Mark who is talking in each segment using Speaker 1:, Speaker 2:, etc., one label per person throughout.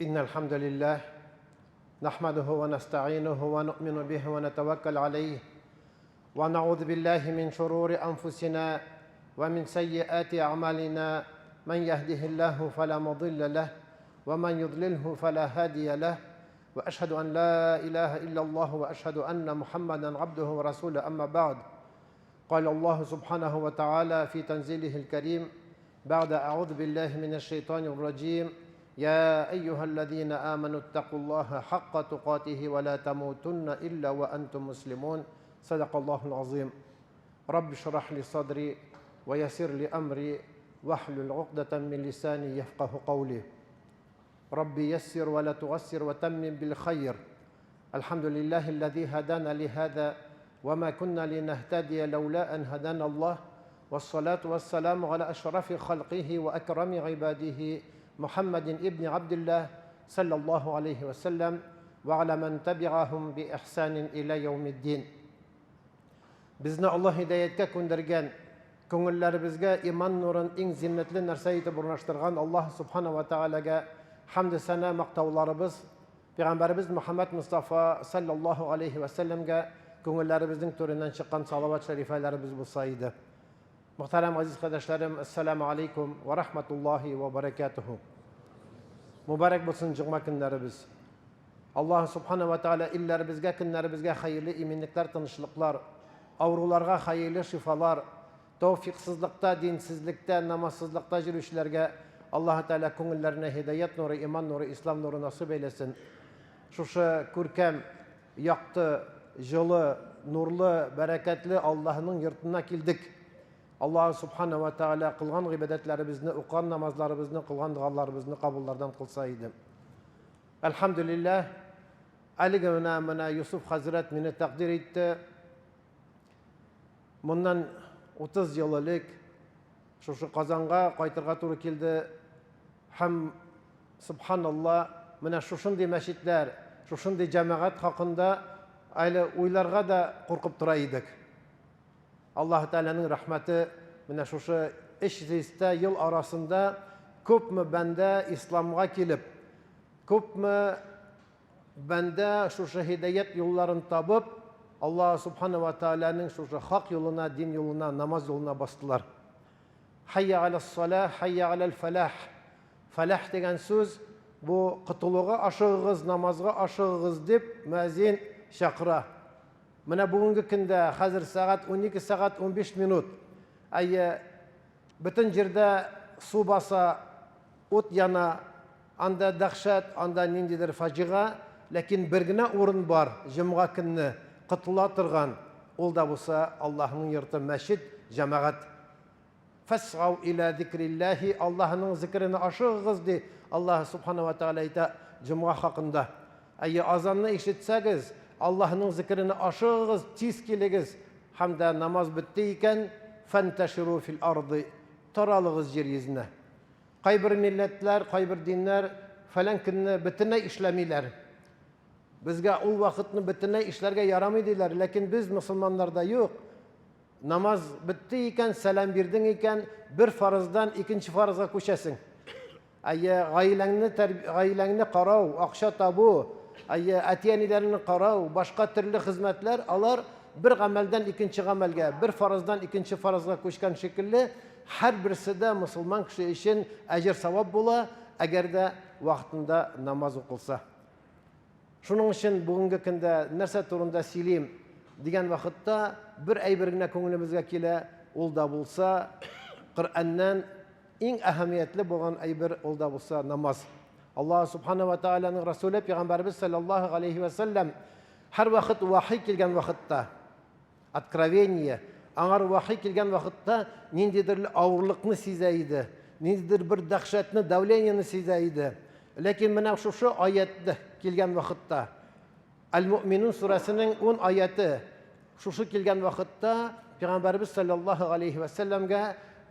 Speaker 1: إن الحمد لله نحمده ونستعينه ونؤمن به ونتوكل عليه ونعوذ بالله من شرور أنفسنا ومن سيئات أعمالنا من يهده الله فلا مضل له ومن يضلله فلا هادي له وأشهد أن لا إله إلا الله وأشهد أن محمدا عبده ورسوله أما بعد قال الله سبحانه وتعالى في تنزيله الكريم بعد أعوذ بالله من الشيطان الرجيم يا أيها الذين آمنوا اتقوا الله حق تقاته ولا تموتن إلا وأنتم مسلمون صدق الله العظيم رب اشرح لي صدري ويسر لي أمري واحلل عقدة من لساني يفقه قولي ربي يسر ولا تعسر وتمم بالخير الحمد لله الذي هدانا لهذا وما كنا لنهتدي لولا أن هدانا الله والصلاة والسلام على أشرف خلقه وأكرم عباده محمد ابن عبد الله صلى الله عليه وسلم وعلى من تبعهم بإحسان إلى يوم الدين Безне Аллаһ һидаяткә күндергән, күңелләребезгә иман нурын иң зиннәтле нәрсә итеп урнаштырган Аллаһ Субхана ва Тәгаләгә хәмде сәна мактауларыбыз, Пәйгамбәребез Мөхәммәд Мостафа саллаллаһу алейһи вә сәлләмгә күңелләребезнең түреннән чыккан салават шәрифәләребез булса иде. Мөхтәрәм газиз кардәшләрем, ассаламу алейкум ва рахматуллаһи ва баракатуху. Мубарак булсын җомга көннәребез. Аллаһ Субхана ва Тәгалә илләребезгә, көннәребезгә хәерле иминлекләр, тынычлыклар, авыруларга хәерле шифалар, тәүфиксызлыкта, динсезлектә, намазсызлыкта йөрүчеләргә Аллаһ Тәгалә күңелләренә һидаят нуры, иман нуры, ислам нуры насыйп әйләсен. Шушы күркәм, якты, җылы, нурлы, бәрәкәтле Аллаһның йортына килдек. Аллаһ Субхана ва Тәгалә кылган гыйбадәтләребезне, укыган намазларыбызны, кылган догаларыбызны кабуллардан кылса иде. Әлхәмдүлилләһ, әлеге менә менә Юсуф хәзрәт мине тәкъдир итте. Моннан 30 ел элек шушы Казанга кайтырга туры килде. Һәм субханалла, менә шушындый мәчетләр, шушындый җәмәгать хакында әле уйларга да куркып тора идек. Аллаһ Тәгаләнең рәхмәте менә шушы өч дистә ел арасында күпме бәндә исламга килеп, күпме бәндә шушы һидаят юлларын табып, Аллаһ Субхана ва Тәгаләнең шушы хак юлына, дин юлына, намаз юлына бастылар. Хәйя галәс-салах, хәйя галәл-фәлах. Фәлах дигән сүз бу котылуга ашыгыгыз, намазга ашыгыгыз дип мөәзин чакыра. Менә бүгенге көндә хәзер сәгать 12 сәгать 15 минут. Әйе, бөтен җирдә су баса, ут яна, анда дәһшәт, анда ниндидер фаҗига, ләкин бер генә урын бар җомга көнне котыла торган, ул да булса Аллаһның йорты мәчет, җәмәгать. Фәсгау илә зикрилләһи, Аллаһының зикренә ашыгыгыз, ди Аллаһ Субхана ва Тәгалә әйтә җомга хакында. Әйе, азанны ишетсәгез, Аллаһының зикренә ашыгыгыз, тиз килегез. Һәм дә намаз бетте икән, фәнтәширу фил арды, таралыгыз җир йөзенә. Кайбер милләтләр, кайбер диннәр фәлән көнне бөтенләй эшләмиләр. Безгә ул вакытны бөтенләй эшләргә ярамый диләр, ләкин без мөселманнарда юк. Намаз бетте икән, сәлам бирдең икән, бер фарыздан икенче фарызга күчәсең. Әйе, гаиләңне гаиләңне карау, акча табу, әйе, әти-әниләреңне карау, башка төрле хезмәтләр, алар бер гамәлдән икенче гамәлгә, бер фарыздан икенче фарызга күчкән шикелле, һәрберсе дә мосылман кеше өчен әҗер-савап була, әгәр дә вакытында намаз укылса. Шуның өчен бүгенге көндә нәрсә турында сөйлим дигән вакытта бер әйбер генә күңелебезгә килә, ул да булса Коръәннән иң әһәмиятле булган әйбер, ул да булса намаз. Аллаһ Субхана ва Тааляның Расуле пәйгамбәребез саллаллаһу алейхи ва саллям һәрвакыт вахи килгән вакытта Откровение, аңар вахи килгән вакытта ниндидер авырлыкны сизә иде, ниндидер бер дәһшәтне, давлениене сизә иде. Ләкин менә шушы аят килгән вакытта, Әл-Муъминун сүрәсенең 10 аяты шушы килгән вакытта Пәйгамбәребез саллаллаһу алейхи ва сәлләмгә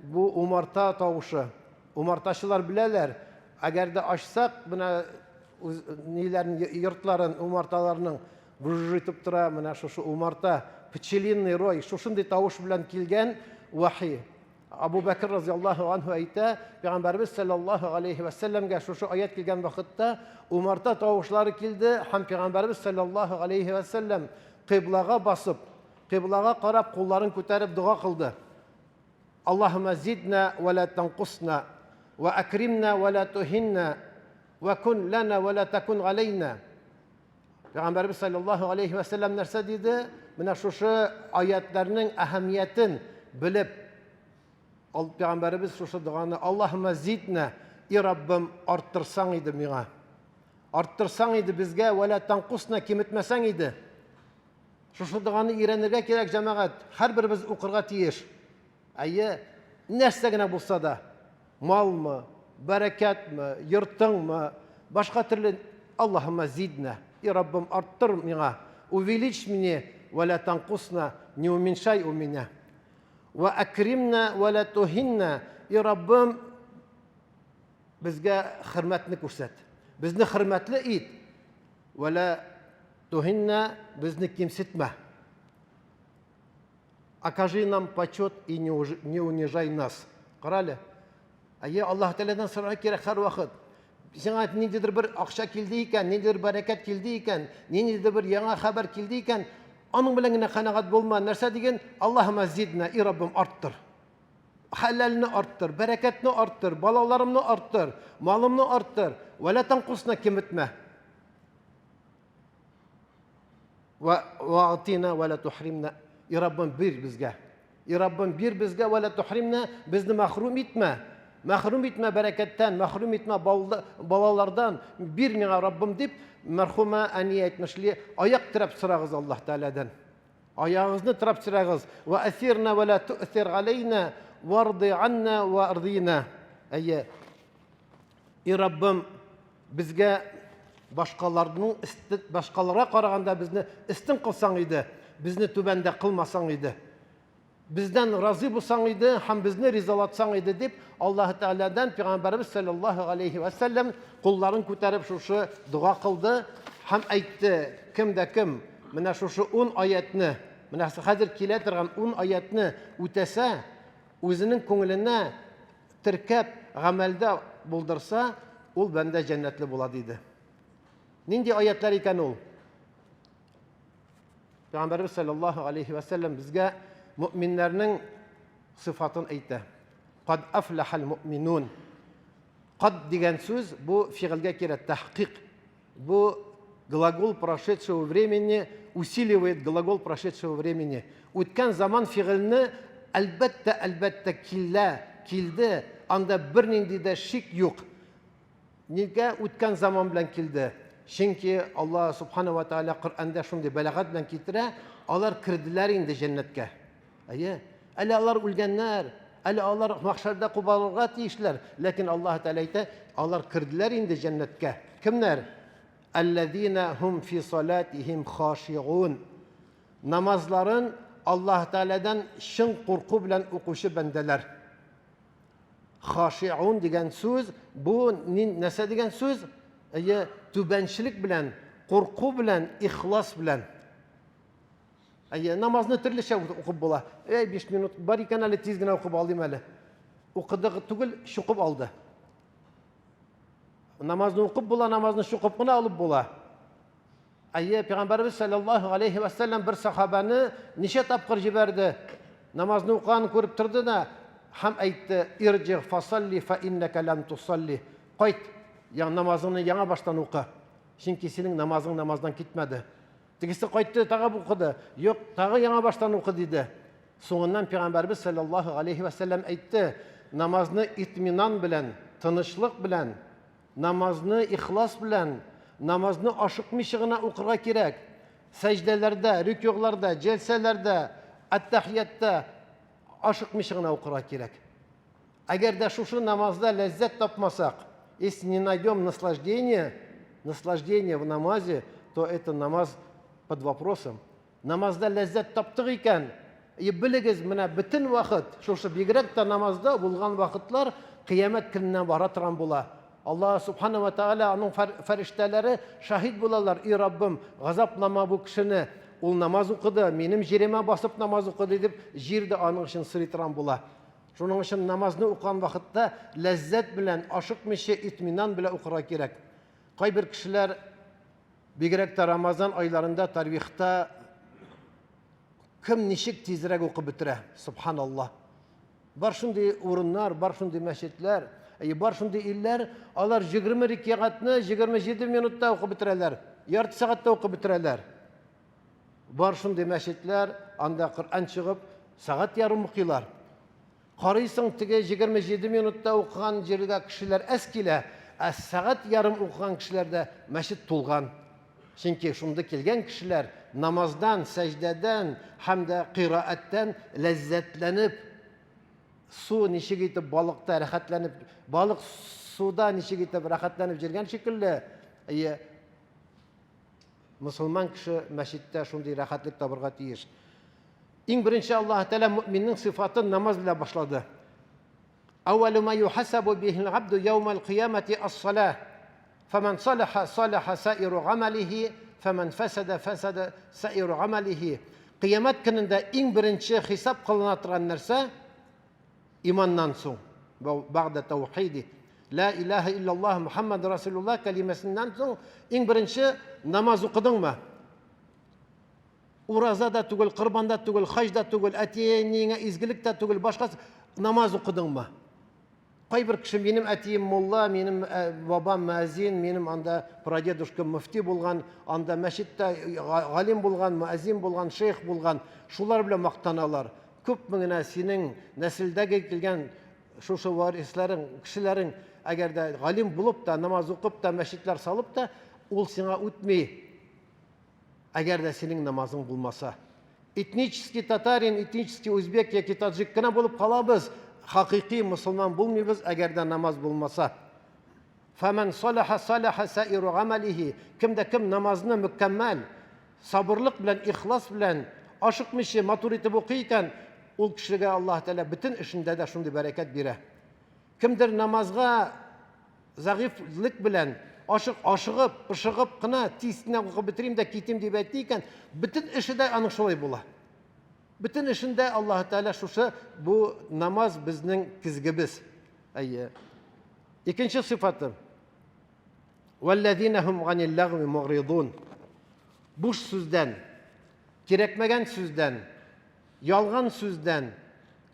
Speaker 1: бу умарта тавышы. Умартачылар беләләр, әгәр дә ачсак, менә ниләрен, йортларын, умарталарның Бжж итеп тора, менә шушы умарта, пчелиный рой, шушындый тавыш белән килгән вахи. Абу Бәкер разияллаһу анһу әйтә, Пәйгамбәрбез саллаллаһу алейхи вә сәлләмгә шушы аят килгән вакытта умарта тавышлары килде һәм Пәйгамбәрбез саллаллаһу алейхи вә сәлләм кыйблага басып, кыйблага карап кулларын күтәреп дога кылды. Аллаһумма зидна ва ла танкусна ва акримна ва ла тухинна ва кун лана ва ла такун алейна. Пәйгамбәрбез саллаллаһу алейхи вә сәлләм нәрсә диде? Менә шушы аятларның әһәмиятен белеп, Пәйгамбәребез шушы доганы Аллаһумма зидна, и Раббым, арттырсаң иде миңа. Арттырсаң иде безгә, вә ла танкусна, киметмәсәң иде. Шушы доганы өйрәнергә кирәк, җәмәгать. Һәрберебез укырга тиеш. Әйе, нәрсә генә булса да, малмы, бәрәкәтме, йортыңмы, башка төрле Аллаһумма зидна, и Раббым, арттыр миңа, увеличь мне, ва ла танкусна, не уменьшай у меня. Ва акримна ва ла тухинна, и Раббым, безгә хөрмәтне күрсәт. Безне хөрмәтле ит. Ва ла тухинна, безне кимсетмә. Окажи нам почет и не унижай нас. Карале. Әйе, Аллаһ Тәгаләдән сорарга кирәк һәрвакыт. Сиңа ниндидер бер акча килде икән, ниндидер бәрәкәт килде икән, ниндидер бер яңа хәбәр килде икән, аның белән генә канәгать булма. Нәрсә диген? Аллаһума зидна, и Раббым, арттыр. Хәләлне арттыр, бәрәкәтне арттыр, балаларымны арттыр, малымны арттыр. Вәлә танкусна киметмә. Вә ваатина вә ла тухримна. И Раббым, бир безгә. И Раббым, бир безгә вә ла тухримна, безне мәхрүм итмә. Мәхрүм итмә бәрәкәттән, мәхрүм итмә балалардан. Бир миңа, Раббым, дип, мәрхүмә әни әйтмешли, аяк терәп сорагыз Аллаһ Тәгаләдән. Аягыгызны терәп сорагыз. Вә әсирна вә ла ту'сир алейна, варди анна вә ардина. Әйе. И Раббым, безгә башкаларның башкаларга караганда безне өстен кылсаң иде, безне түбәндә кылмасаң иде. Бездән разый булсаң иде һәм безне ризалатсаң иде дип Аллаһ Тәгаләдән Пәйгамбәребез саллаллаһу алейхи ва сәлләм кулларын күтәреп шушы дога кылды һәм әйтте, кем дә кем менә шушы 10 аятны, менә хәзер килә торган 10 аятны үтәсә, үзенең күңеленә теркәп, гамәлдә булдырса, ул бәндә җәннәтле була, диде. Нинди аятлар икән ул? Пәйгамбәрбез саллаллаһу алейхи ва сәлләм безгә мөэминнәрнең сыйфатын әйтә. Кад афлахал мөэминун. Кад дигән сүз бу фигыльгә кирәк, тәхкыйк. Бу глагол прошедшего времени усиливает глагол прошедшего времени. Үткән заман фигыльне әлбәттә, әлбәттә килә, килде, анда бернинди дә шик юк. Нигә үткән заман белән килде? Чөнки Аллаһ субхана ва тааля Коръәндә шундый бәлагать белән китерә, алар керделәр инде җәннәткә. Әйе, әле алар үлгәннәр, әле алар мәхшәрдә кубарылырга тиешләр, ләкин Аллаһ Тәгалә әйтә, алар керделәр инде җәннәткә. Кемнәр? Аллазина хум фи салатихим хашиун. Намазларын Аллаһ Тәгаләдән чын курку белән укучы бәндәләр. Хашиун дигән сүз бу нәрсә дигән сүз? Әйе, түбәнчелек белән, курку белән, ихлас белән. Әйе, намазны төрлечә укып була. Әй, 5 минут бар икән әле, тиз генә укып алыйм әле. Укыды түгел, чукып алды. Намазны укып була, намазны чукып кына алып була. Әйе, Пәйгамбәрбез саллаллаһу алейхи ва саллям бер сахабаны ничә тапкыр җибәрде? Намазны укыганын күреп торды да һәм әйтте: "Ирҗи фасалли фа иннака лам тусалли." Кайт, намазыңны яңа баштан укы. Чөнки синең намазың намаздан китмәде. Тегесе кайтты, тагы укыды. Юк, тагы яңа баштан укы диде. Соңыннан Пәйгамбәрбез саллаллаһу алейхи ва саллям әйтте: намазны итминан белән, тынычлык белән, намазны ихлас белән, намазны ашыкмыйча гына укырга кирәк. Сәҗдәләрдә, рөкүгъларда, җәлсәләрдә, аттахиятта ашыкмыйча гына укырга кирәк. Әгәр дә шушы намазда ләззәт тапмасак, если не найдем наслаждение, наслаждение в намазе, то это намаз под вопросом. Намазда ләззәт таптык икән, и белегез, менә бөтен вакыт, шушы бигрәк тә намазда булган вакытлар кыямәт көненә бара торган була. Аллаһ субхана ва тааля аның фәрештәләре шаһит булалар, и Раббым, газаплама бу кешене, ул намаз укыды, минем җиремә басып намаз укыды дип, җир дә аның өчен сорый торган була. Шуның өчен намазны укыган вакытта ләззәт белән, ашыкмыйча, итминан белән укырга кирәк. Кайбер кешеләр, бигрәк тә Рамазан айларында тарвихта кем ничек тизрәк укып бетерә, субханаллаһ. Бар шундый урыннар, бар шундый мәчетләр, әйе, бар шундый илләр, алар 20 рикягатны 27 минутта укып бетерәләр, ярты сәгатьтә укып бетерәләр. Бар шундый мәчетләр, анда Коръән чыгып, сәгать ярым укыйлар. Карыйсың, теге 27 минутта укыган җиргә кешеләр әз килә, ә сәгать ярым укыган кешеләрдә мәчет тулган. Чөнки шунда килгән кешеләр намаздан, сәҗдәдән һәм дә кыйраәттән ләззәтләнеп, су ничек итеп балыкта рәхәтләнеп, балык суда ничек итеп рәхәтләнеп йөргән шикелле, әйе, Мосылман кеше мәчеттә шундый рәхәтлек табырга тиеш. Иң беренче Аллаһ Тәгалә мөминнең сыйфатын намаз белән башлады. Әүвәлү ма юхасабу бихил абду яумал кыямати ас-салах. Фаман салаха салаха саиру гамалихи, фаман фасада фасада саиру гамалихи. Кыямәт көнендә иң беренче хисап кылына торган нәрсә Иманнан соң, бәгъдә таухиди, Лә илаһә иллаллаһ Мухаммад Расулуллаһ кәлимәсеннән соң иң беренче намаз укыдыңмы? Ураза да түгел, корбан да түгел, хаҗ да түгел, әти-әниеңә изгелек тә түгел, башка намаз укыдыңмы? Кайбер кеше минем әтием мулла, минем э, бабам мөәзин, минем анда прадедушка мөфти булган, анда мәчеттә галим булган, мөәзин булган, шейх булган, шулар белән мактаналар. Күпме генә синең нәселдәге килгән шушы варисларың, кешеләрең, әгәр дә галим булып та, намаз укып та, мәчетләр салып та, ул сиңа үтми. Әгәр дә синең намазың булмаса. Этнический татарин, этнический узбек яки таджик кына булып калабыз, хакыйкый мусульман булмыйбыз, әгәр дә намаз булмаса. Фәмән салаха салаха саиру гамалихи. Кем дә кем намазны мөкәммәл, сабырлык белән, ихлас белән, ашыкмыйча матур итеп укый икән, ул кешегә Аллаһ Тәгалә бөтен эшендә дә шундый бәрәкәт бирә. Кемдер намазга зәгыйфьлек белән, ашык, ашыгып, пышыгып кына тиз генә укып бетерим дә китим дип әйтте икән, бөтен эше дә аның шулай була. Бөтен эшендә Аллаһ Тәгалә шушы бу намаз безнең кизгебез. Әйе. Икенче сыйфаты. Вәлләзина һум ганил лагви мугридун. Буш сүздән, кирәкмәгән сүздән, ялган сүздән,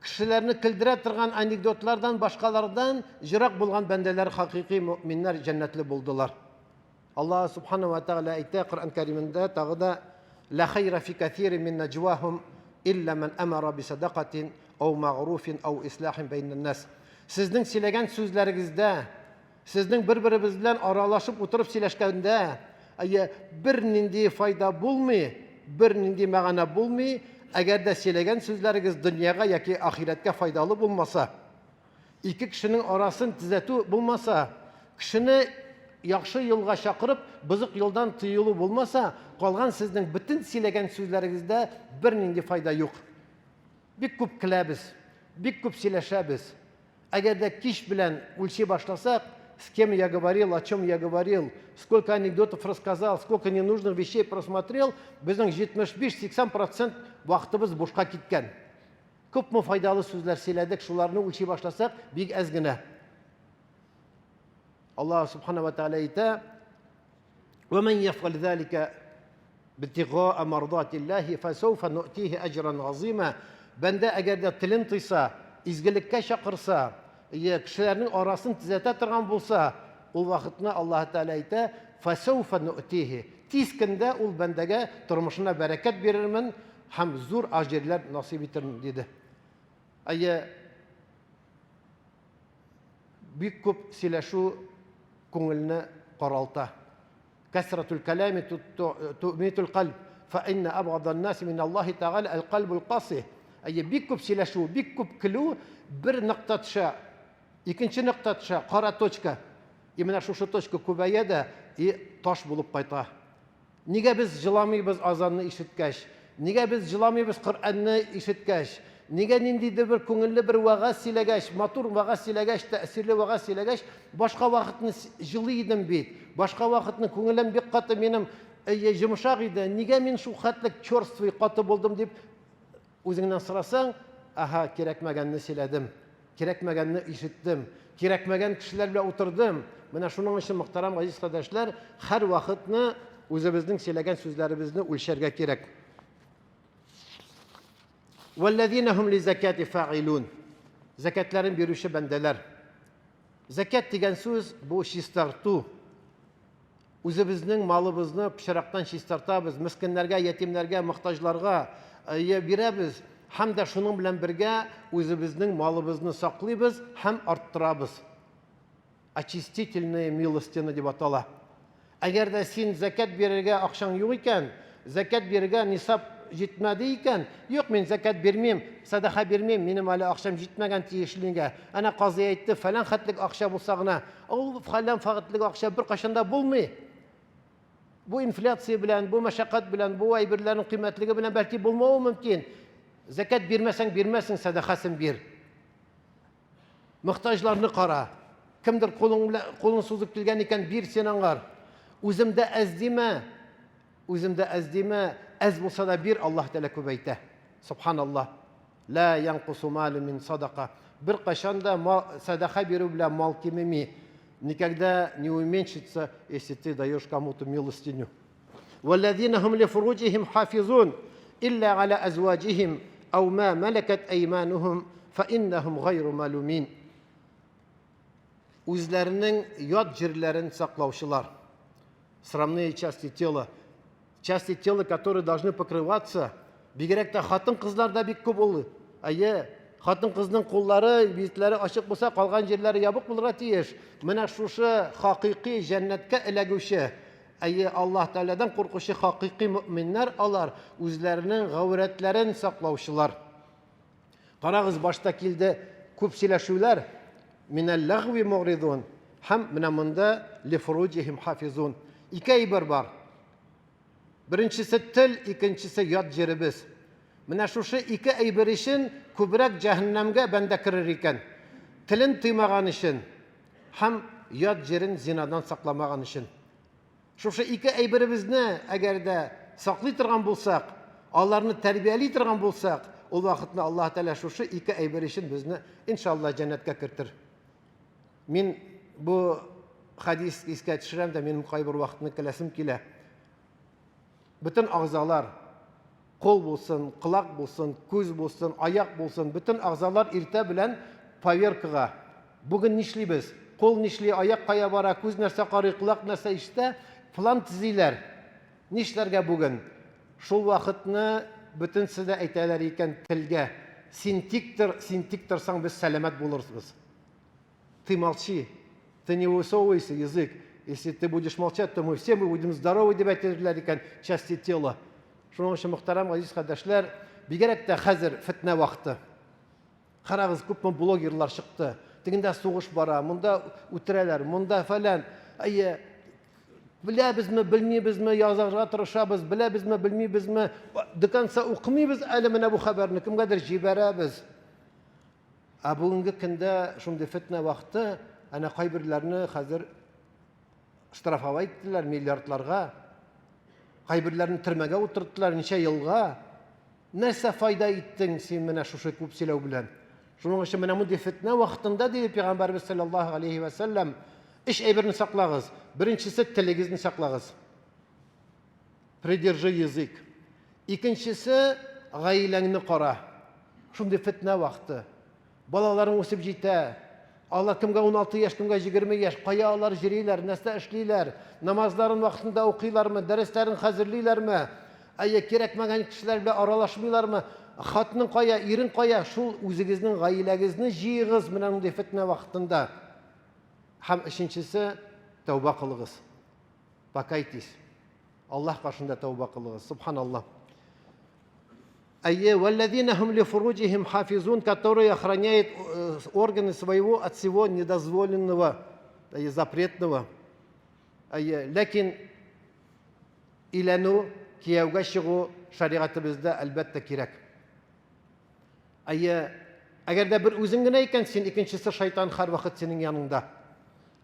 Speaker 1: кешеләрне көлдерә торган анекдотлардан, башкалардан җырак булган бәндәләр хакыйкый мөэминнәр җәннәтле булдылар. Аллаһ субхана ва тәгалә әйтә Коръән Кәримендә тагы да Ла хайра фи кәсирин мин наҗвахум илля ман амара би садакатин ау мәгъруфин ау ислахин бәйнән нас. Сезнең сөйләгән сүзләрегездә, сезнең бер-беребез белән аралашып утырып сөйләшкәндә, әйе, бернинди файда булмый, бернинди мәгънә булмый, әгәр дә сөйләгән сүзләрегез дөньяга яки ахирәткә файдалы булмаса. Ике кешенең арасын төзәтү булмаса, кешене яхшы юлга чакырып, бозык юлдан тыелу булмаса, калган сезнең бөтен сөйләгән сүзләрегездә бернинди файда юк. Бик күп көләбез, бик күп сөйләшәбез. Әгәр дә кич белән үлчи башласак, с кем я говорил, о чем я говорил, сколько анекдотов рассказал, сколько ненужных вещей просмотрел, безнең 75-80% вакытыбыз бушка киткән. Күпме файдалы сүзләр сөйләдек, шуларны үлчи башласак, бик әз генә. Аллаһ субхана ва тааля әйтә: "Ва ман яфгал залика битигаа мардатиллаһи фасауфа нуътихи аҗран азима". Бәндә әгәр дә телен тыйса, изгелеккә чакырса, я кешеләрнең арасын төзәтә торган булса, ул вакытны Аллаһ Тәгалә әйтә: "Фасауфа нуътихи". Тиз көндә ул бәндәгә тормышына бәрәкәт бирермен, Һәм зур әҗерләр насыйп итермен, диде. Әйе, бик күп сөйләшү күңелне каралта. Кәсратул кәлами ту'митул кальб, фа инна абгадан наси мин Аллаһи тәгалә әл-кальбул каси. Әйе, бик күп сөйләшү, бик күп көлү бер нокта төшә, икенче нокта төшә, кара точка. И менә шушы точка күбәя дә, и таш булып кайта. Нигә без җыламыйбыз азанны ишеткәч? Нигә без җыламыйбыз Коръәнне ишеткәч? Нигә ниндидер бер күңелле бер вәгазь сөйләгәч, матур вәгазь сөйләгәч, тәэсирле вәгазь сөйләгәч, башка вакытны җылый идем бит. Башка вакытны күңелем бик каты минем, әйе, йомшак иде. Нигә мин шул хәтле черствый, каты булдым дип үзеңнән сорасаң, аһа, кирәкмәгәнне сөйләдем. Кирәкмәгәнне ишеттем, кирәкмәгән кешеләр белән утырдым. Менә шуның өчен, мөхтәрәм газиз кардәшләр, һәрвакытны үзебезнең сөйләгән сүзләребезне үлчәргә кирәк. Вәлләзина һум лизакати фаилун. Зәкятләрен бирүче бәндәләр. Зәкят дигән сүз бу чистарту. Үзебезнең малыбызны пычрактан чистартабыз, мескеннәргә, ятимнәргә, мохтаҗларга бирәбез һәм дә шуның белән бергә үзебезнең малыбызны саклыйбыз һәм арттырабыз. Очистительная милостина дип атала. Әгәр дә син зәкят бирергә акчаң юк икән, зәкят бирергә нисаб җитмәде икән, юк, мин зәкят бирмим, сәдака бирмим, минем әле акчам җитмәгән тиешлегә. Әнә казый әйтте, фәлән хәтлек акча булса гына. Ул фәлән хәтлек акча беркайчан да булмый. Бу инфляция белән, бу мәшәкать белән, бу әйберләрнең кыйммәтлеге белән бәлки булмавы мөмкин. Зәкят бирмәсәң, бирмәсең, сәдакасын бир. Мохтаҗларны кара. Кемдер кулың белән кулын сузып килгән икән, бир син аңар. Үземдә әз димә. Үземдә әз димә, әз булса да бир, Аллаһ Тәгалә күбәйтә. Субханаллаһ. Ла янкусу малю мин садака. Беркайчан да мал, сәдака бирү белән мал кимеми. Никогда не уменьшится, если ты даешь кому-то милостыню. Валлазина хум ли фуруджихим хафизун илля аля азваджихим ау ма малакат айманухум фа иннахум гайру малумин. Үзләренең ят җирләрен саклаучылар. Срамные части тела. Части тела, которые должны покрываться. Бигрәк тә хатын-кызлар да бик күп ул. Әйе, хатын-кызның куллары, битләре ачык булса, калган җирләре ябык булырга тиеш. Менә шушы хакыйкый җәннәткә эләгүче, әйе, Аллаһ Тәгаләдән куркучы хакыйкый мөэминнәр алар үзләренең гаурәтләрен саклаучылар. Карагыз, башта килде күп сөйләшүләр, минәл ләгви мугридун һәм менә монда лифруҗихим хафизун. Ике әйбер бар. Беренчесе тел, икенчесе ят җиребез. Менә шушы ике әйбер өчен күбрәк җәһәннәмгә бәндә керер икән. Телен тыймаган өчен һәм ят җирен зинадан сакламаган өчен. Шушы ике әйберебезне әгәр дә саклый торган булсак, аларны тәрбияли торган булсак, ул вакытны Аллаһ Тәгалә шушы ике әйбер өчен безне иншалла җәннәткә кертер. Мин бу хадис искә төшерәм дә, минем кайбер вакытны көләсем килә. Бөтен агзалар, кул булсын, колак булсын, күз булсын, аяк булсын, бөтен агзалар иртә белән поверкага. Бүген нишлибез? Кул нишли, аяк кая бара, күз нәрсә карый, колак нәрсә ишетә, план төзиләр. Нишләргә бүген? Шул вакытны бөтенсе дә әйтәләр икән телгә. Син тик тор, син тик торсаң, без сәламәт булырбыз. Ты молчи, ты не высовывайся, язык. Если ты будешь молчать, то мы все мы будем здоровы, дип әйтерләр икән части тела. Шуның өчен, мөхтәрәм газиз кардәшләр, бигрәк тә хәзер фетнә вакыты. Карагыз, күпме блогерлар чыкты. Тегендә сугыш бара, монда үтерәләр, монда фәлән. Әйе, беләбезме, белмибезме, язарга тырышабыз, беләбезме, белмибезме, до конца укымыйбыз әле менә бу хәбәрне, кемгәдер җибәрәбез. Ә бүгенге көндә шундый фетнә вакыты, әнә кайберләрне хәзер штрафовать иттеләр миллиардларга. Кайберләрне төрмәгә утырттылар ничә елга. Нәрсә файда иттең син менә шушы күп сөйләү белән? Шуның өчен менә мондый фетнә вакытында диде Пәйгамбәрбез саллаллаһу алейхи ва саллям, өч әйберне саклагыз. Беренчесе телегезне саклагыз. Придержи язык. Икенчесе, гаиләңне кара. Шундый фетнә вакыты. Балаларың үсеп җитә. Алар кемгә 16 яшь, кемгә 20 яшь, кая алар йөриләр, нәрсә эшлиләр, намазларын вакытында укыйлармы, дәресләрен хәзерлиләрме, әйе, кирәкмәгән кешеләр белән аралашмыйлармы, хатының кая, ирең кая, шул үзегезнең гаиләгезне җыегыз менә мондый фетнә вакытында. Һәм өченчесе, тәүбә кылыгыз. Покайтесь. Аллаһ каршында тәүбә кылыгыз. Субханаллаһ. Әйе, валлазина хум ли фуруджихим хафизун, которые охраняют органы своего от всего недозволенного, әйе, запретного. Әйе, ләкин өйләнү, кияүгә чыгу шәригатебездә әлбәттә кирәк. Әйе, әгәр дә бер үзең генә икән, син икенчесе шайтан һәрвакыт синең яныңда.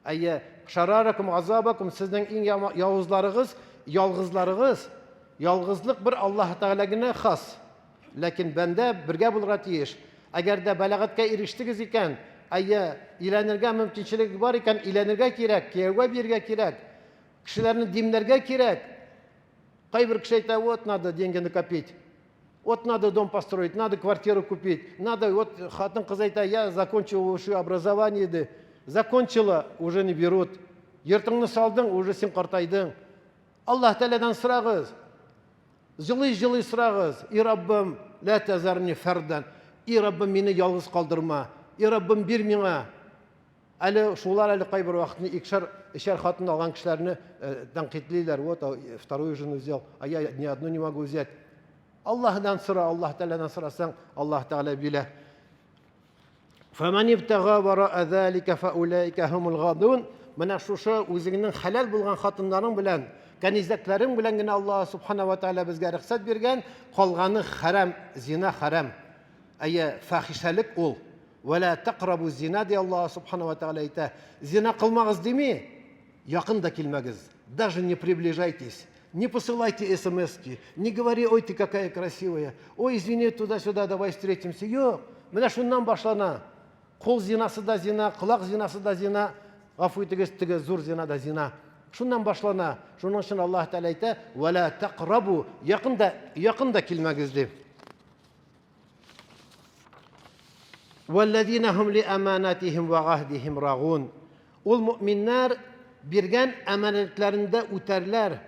Speaker 1: Әйе, шараракум азабакум, сезнең иң явызларыгыз, ялгызларыгыз. Ялгызлык бер Аллаһ Тәгалә генә хас. Ләкин бәндә бергә булырга тиеш. Әгәр дә бәләгатькә ирештегез икән, әйе, өйләнергә мөмкинчелек бар икән, өйләнергә кирәк, кияүгә бирергә кирәк, кешеләрне димләргә кирәк. Кайбер кеше әйтә, вот надо деньги накопить, вот надо дом построить, надо квартиру купить, надо, вот хатын-кыз әйтә, я закончила высшее образование, ди. Закончила, уже не берут. Йортыңны салдың, уже син картайдың. Аллаһ Тәгаләдән сорагыз. Җылый-җылый сорагыз, И Раббым, лә тәзәрни фәрдән. И Раббым, мине ялгыз калдырма. И Раббым, бир миңа. Әле шулар әле кайбер вакытны икшәр, өчәр хатын алган кешеләрне э, тәнкыйтьлиләр. Вот, а, вторую жену взял, а я ни одну не могу взять. Аллаһдан сора, Аллаһ Тәгаләдән сорасаң, Аллаһ Тәгалә бирә. Фәмән ибтәга вара'a залика фәулаика һумул гадун. Менә шушы үзеңнең хәләл булган хатыннарың белән, кәнизәкләрең белән генә Аллаһ субхана ва тааля безгә рөхсәт биргән, калганы хәрам, зина хәрам. Әйе, фахишәлек ул. Вә ла тәкърабу зина ди Аллаһ субхана ва тааля әйтә. Зина кылмагыз дими, якын да килмәгез. Даже не приближайтесь. Не посылайте смски, не говори, ой, ты какая красивая, ой, извини, туда-сюда, давай встретимся. Юк, менә шуннан башлана. Кул зинасы да зина, колак зинасы да зина, гафу итегез, теге зур зина да зина. Шуннан башлана. Шуның өчен Аллаһ Тәгалә әйтә, «Вәлә тәкърабу», якын да, якын да килмәгез дип. Вәлләзина һум ли аманатихим ва гаһдихим рагун. Ул мөэминнәр биргән әманәтләрендә үтәрләр,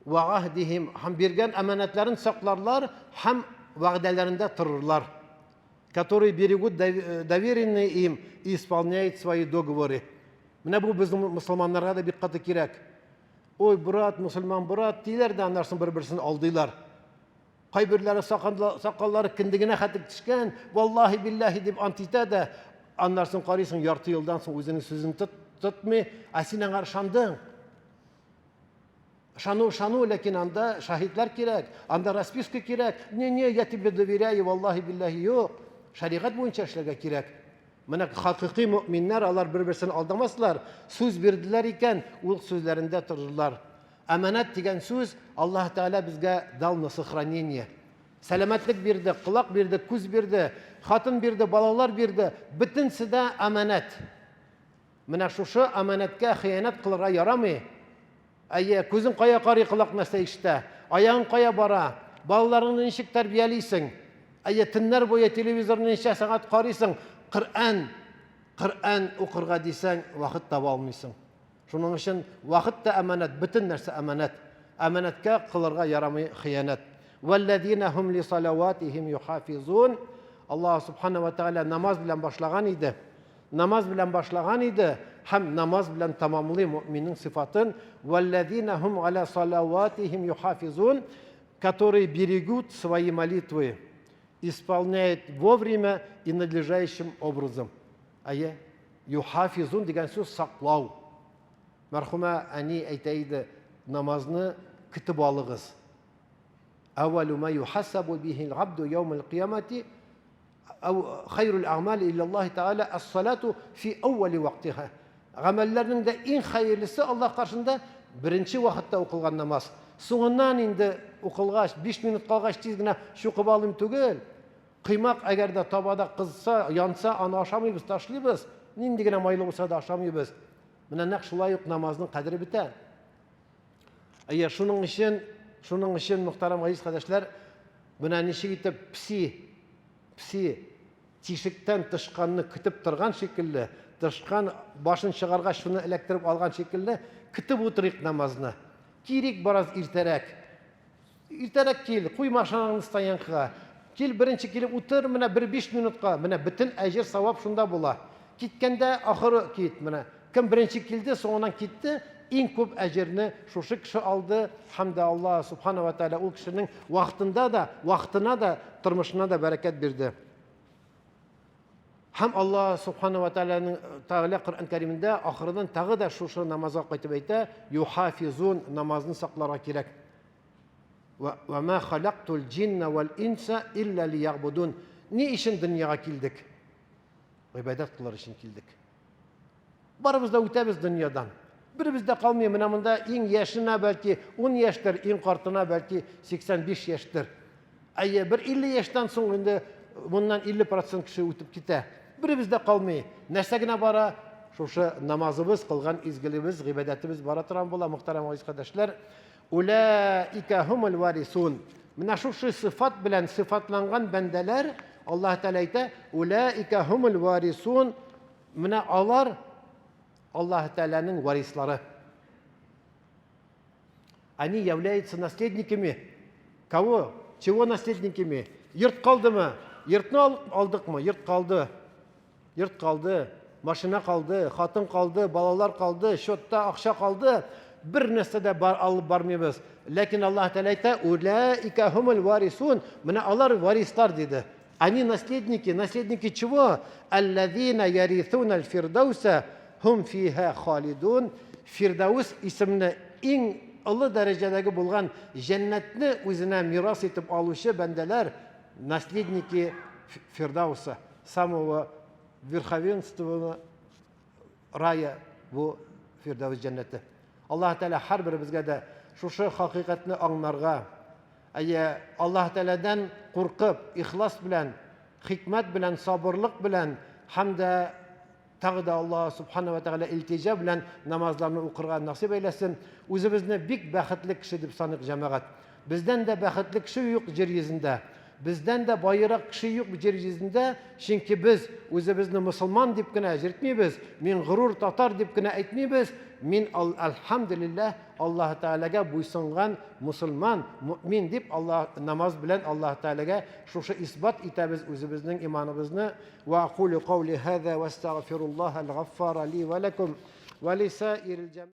Speaker 1: вә гаһдихим, һәм биргән әманәтләрен сакларлар һәм вәгъдәләрендә торырлар. Которые берегут доверенные им и исполняют свои договоры. Менә бу безнең мөселманнарга да бик каты кирәк. Ой, брат, мөселман брат, диләр дә, аннан соң бер-берсен алдыйлар. Кайберләре сакаллары кендегенә хәтлек төшкән, валлаһи билләһи дип ант итә дә, аннан соң карыйсың, ярты елдан соң үзенең сүзен тотмый, ә син аңа ышандың. Ышану, ышану, ләкин анда шаһитлар кирәк, анда расписка кирәк. Не, не, я тебе доверяю, валлаһи билләһи, юк. Шәригать буенча эшләргә кирәк. Менә хакыйкый мөэминнәр, алар бер-берсен алдамаслар, сүз бирделәр икән, ул сүзләрендә торырлар. Әманәт дигән сүз Аллаһ Тәгалә безгә дал на сохранение. Сәламәтлек бирде, колак бирде, күз бирде, хатын бирде, балалар бирде. Бөтенсе дә әманәт. Менә шушы әманәткә хыянәт кылырга ярамый. Әйе, күзең кая карый, колак нәрсә ишетә? Аягың кая бара? Балаларыңны ничек тәрбиялисең? Әйе, төннәр буе телевизорны ничә сәгать карыйсың? Коръән, Коръән укырга дисәң, вакыт таба алмыйсың. Шуның өчен вакыт та әманәт, бөтен нәрсә әманәт. Әманәткә кылырга ярамый хыянәт. Вәлләзина һум ли салаватихим юхафизун. Аллаһ субхана ва тааля намаз белән башлаган иде. Намаз белән башлаган иде һәм намаз белән тәмамлый мөэминнең сыйфатын. Вәлләзина һум аля салаватихим юхафизун, которые берегут свои молитвы, исполняют вовремя и надлежащим образом. Әйе, юхафизун дигән сүз саклау. Мәрхүмә әни әйтә иде, намазны көтеп алыгыз. Әвәлу ма юхасабу бихил абду яумал кыямати әу хайрул әгъмали иллаллаһи тааля ас-салату фи әүвәли вактиха. Гамәлләрнең дә иң хәерлесе Аллаһ каршында беренче вакытта укылган намаз. Соңыннан инде укылгач, 5 минут калгач тиз генә чукып алыйм түгел. Коймак әгәр дә табада кызса, янса, аны ашамыйбыз, ташлыйбыз. Нинди генә майлы булса да ашамыйбыз. Менә нәкъ шулай ук намазның кадере бетә. Әйе, шуның өчен, шуның өчен, мөхтәрәм газиз кардәшләр, менә ничек итеп пси, пси тишектән тычканны көтеп торган шикелле, тычкан башын чыгаргач шуны эләктереп алган шикелле, көтеп утырыйк намазны. Кирик бераз иртәрәк. Иртәрәк кил, куй машинаңны стоянкага. Кил, беренче килеп утыр, менә бер 5 минутка, менә бөтен әҗер савап шунда була. Киткәндә ахыры кит, менә. Кем беренче килде, соңыннан китте, иң күп әҗерне шушы кеше алды һәм дә Аллаһ субхана ва тааля ул кешенең вакытында да, вакытына да, тормышына да бәрәкәт бирде. Һәм Аллаһ субхана ва тааляның Тааля Коръән Кәримендә ахырынан тагы да шушы намазга кайтып әйтә, юхафизун намазны сакларга кирәк. Ва ма халактул джинна вал инса илля лиябудун. Ни өчен дөньяга килдек? Гыйбадәт кылыр өчен килдек. Барыбыз да үтәбез дөньядан. Беребез дә калмый. Менә монда иң яшенә бәлки 10 яшьтер, иң картына бәлки 85 яшьтер. Әйе, бер 50 яшьтән соң инде Моннан 50% кеше үтеп китә. Беребез дә калмый. Нәрсә генә бара? Шушы намазыбыз, кылган изгелегебез, гыйбадәтебез бара торган була, мөхтәрәм газиз кардәшләр. Улаика хумул варисун. Менә шушы сыфат белән сыфатланган бәндәләр, Аллаһ Тәгалә әйтә, улаика хумул варисун. Менә алар Аллаһ Тәгаләнең варислары. Они являются наследниками. Кого? Чего наследниками? Йорт калдымы? Йортны алдыкмы? Йорт калды. Йорт калды, машина калды, хатын калды, балалар калды, счетта акча калды. Бер нәрсә дә бар, алып бармыйбыз. Ләкин Аллаһ Тәгалә әйтә, "Улаика хумул варисун". Менә алар варислар диде. Они наследники, наследники чего? Аллазина ярисуна аль-фирдауса хум фиха халидун. Фирдаус исемле иң олы дәрәҗәдәге булган җәннәтне үзенә мирас итеп алучы бәндәләр, наследники Фирдауса, самого верховенственного рая бу Фирдаус җәннәте. Аллаһ Тәгалә һәрберебезгә дә шушы хакыйкатьне аңларга, әйе, Аллаһ Тәгаләдән куркып, ихлас белән, хикмәт белән, сабырлык белән һәм дә тагы да Аллаһ Субхана ва Тәгалә илтиҗа белән намазларны укырга насыйп әйләсен. Үзебезне бик бәхетле кеше дип саныйк, җәмәгать. Бездән дә бәхетле кеше юк җир йөзендә. Бездән дә баерак кеше юк җир йөзендә, чөнки без үзебезне мосылман дип кенә җөртмибез, мин горур татар дип кенә әйтмибез, мин әлхәмдүлилләһ Аллаһ Тәгаләгә буйсынган мосылман, мөэмин дип Аллаһ намаз белән Аллаһ Тәгаләгә шушы исбат итәбез үзебезнең иманыбызны. Ва акулю каули һаза вәстәгъфируллаһал гаффара ли ва ләкум ва лисаирил җәм.